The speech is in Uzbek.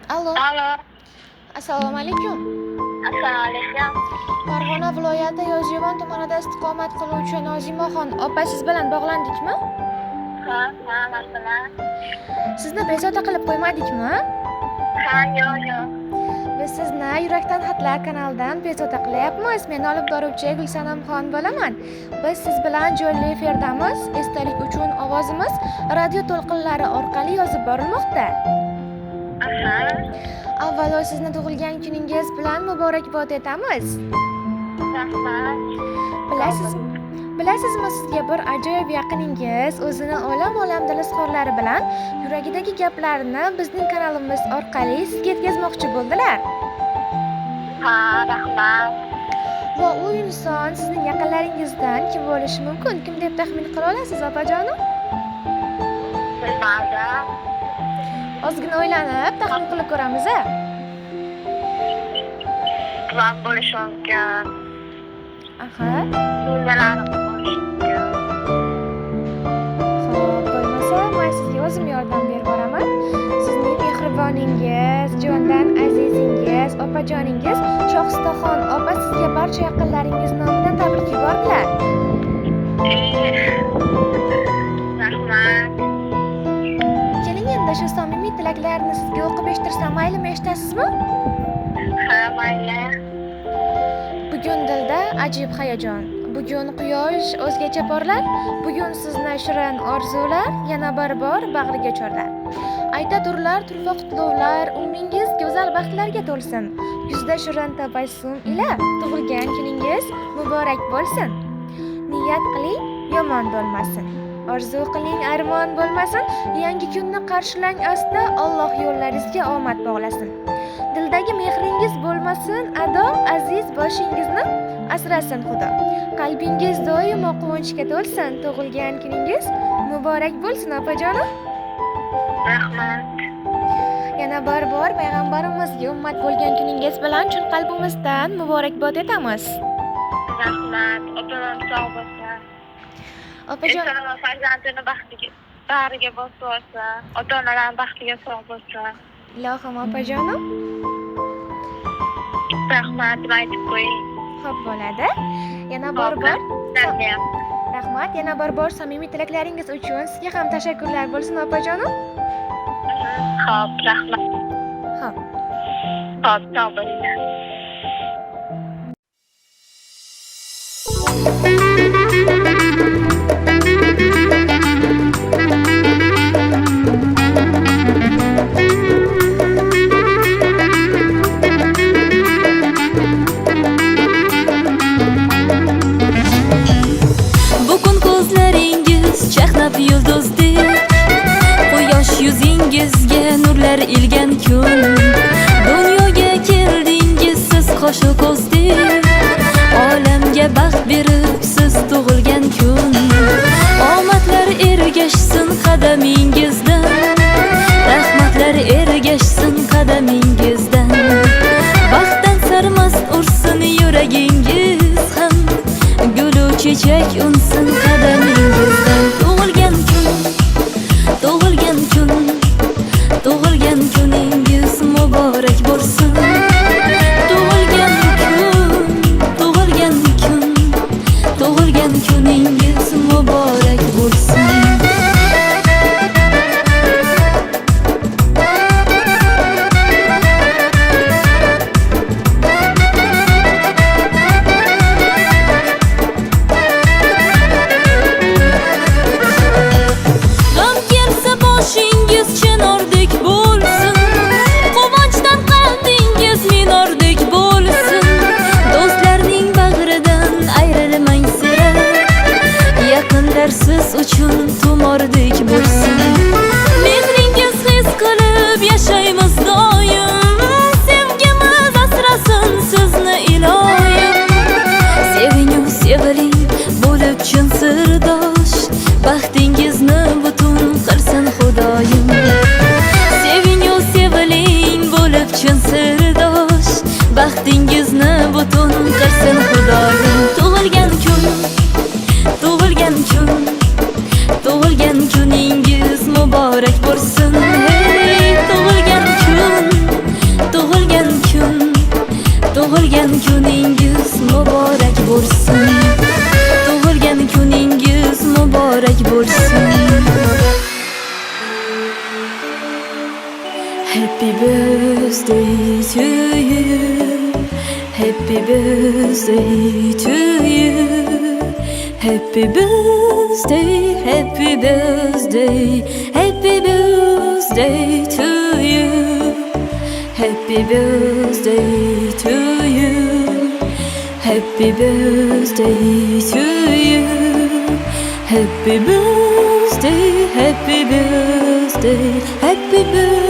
Allo. Alo. Assalomu alaykum. Assalomu alaykum. Farg'ona viloyati Yozyovon tumanida istiqomat qiluvchi Nozimaxon opa, siz bilan bog'landikmi? Ha, ha, masalan. Sizni bezovta qilib qo'ymadikmi? Ha, yo'q, yo'q. Biz sizni Yurakdan xatlar kanalidan bezovta qilyapmiz. Men olib boruvchi Gulsanamxon bo'laman. Biz siz bilan jonli efirdamiz. Esdalik uchun ovozimiz radio to'lqinlari orqali yozib borilmoqda. Aha. Avvalo sizni tug'ilgan kuningiz bilan muborakbod etamiz. Rahmat. Bilasizmi, sizga bir ajoyib yaqiningiz o'zini olam-olam dil izhorlari bilan yuragidagi gaplarni bizning kanalimiz orqali sizga yetkazmoqchi bo'ldilar. Ha, rahmat. Va u inson sizning yaqinlaringizdan kim bo'lishi mumkin? Kim deb taxmin qila olasiz, opajonim? Bilmadim. Ozgina o'ylanib taxmin qilib ko'ramiz, a? Buvam bo'lishi mumkin. Aha. Singalarim bo'lishi mumkin. Xo'p, bo'lmasa men sizga o'zim yordam berib boraman. Sizning mehriboningiz, jondan azizingiz, opajoningiz Shohistaxon opa sizga barcha yaqinlaringiz nomidan tabrik yubordilar. Rahmat. Keling, endi shu samimiy tilaklarni sizga o'qib eshittirsam maylimi, eshitasizmi? Ha, mayli. Bugun dilda ajib hayajon. Bugun quyosh o'zgacha porlar. Bugun sizni shirin orzular yana bir bor bag'riga chorlar. Ayta turlar turfa qutlovlar, umringiz go'zal baxtlarga to'lsin. Yuzda shirin tabassum ila tug'ilgan kuningiz muborak bo'lsin. Niyat qiling, yomon bo'lmasin. Orzu qiling, armon bo'lmasin. Yangi kunni qarshilang asta, Alloh yo'llaringizga omad bog'lasin. Dildagi mehringiz bo'lmasin ado, aziz boshingizni asrasin Xudo. Qalbingiz doimo quvonchga to'lsin. Tug'ilgan kuningiz muborak bo'lsin, opajonim. Rahmat. Yana bir bor payg'ambarimizga ummat bo'lgan kuningiz bilan chin qalbimizdan muborakbod etamiz. Rahmat. Opam ham sog' bo'lsin. Opajon, Eson farzandini baxtiga bag'riga bosib olsin. Ota-onalarning baxtiga sog' bo'lsin. Ilohim, opajonim. Rahmat, aytib qo'ying. Xo'p bo'ladi. Yana bir bor Sizlarga ham. Rahmat. Yana bir bor samimiy tilaklaringiz uchun sizga ham tashakkurlar bo'lsin, opajonim. Xo'p, rahmat. Xo'p. Xo'p, sog' bo'linglar. Bugun ko'zlaringiz chaqnab yulduzdek, quyosh yuzingizga nurlar ilgan kun. Dunyoga keldingiz siz qoshu ko'zdek, olamga baxt berib siz tug'ilgan kun. Omadlar ergashsin qadamingizdan, rahmatlar ergashsin qadamingizdan. Baxtdan sarmast ursin yuragingiz ham, gulu chechak unsin qadamingizdan. Tug'ilgan kun, tug'ilgan kun, tug'ilgan kuningiz muborak bo'lsin. Tug'ilgan kun, tug'ilgan kun, tug'ilgan kuningiz muborak bo'lsin. G'am kelsa boshingiz chinordek bo'lsin, quvonchdan qalbingiz minordek bo'lsin. Do'stlarning bag'ridan ayrilmang sira, yaqinlar siz uchun tumordek bo'lsin. Mehringiz his qilib yashaymiz doim, sevgimiz asrasin sizni iloyim. Sevingu seviling bo'lib chin sirdosh, baxtingizni butun qilsin Xudoyim. Sevingu seviling bo'lib chin sirdosh, baxtingizni butun qilsin Xudoyim. Tug'ilgan kun, tug'ilgan kun, tug'ilgan kuningiz muborak bo'lsin. Hey, tug'ilgan kun, Happy birthday to you. Happy birthday to you. Happy birthday, happy birthday, happy birthday to you. Happy birthday to you. Happy birthday to you. Happy birthday, happy birthday, happy birthday.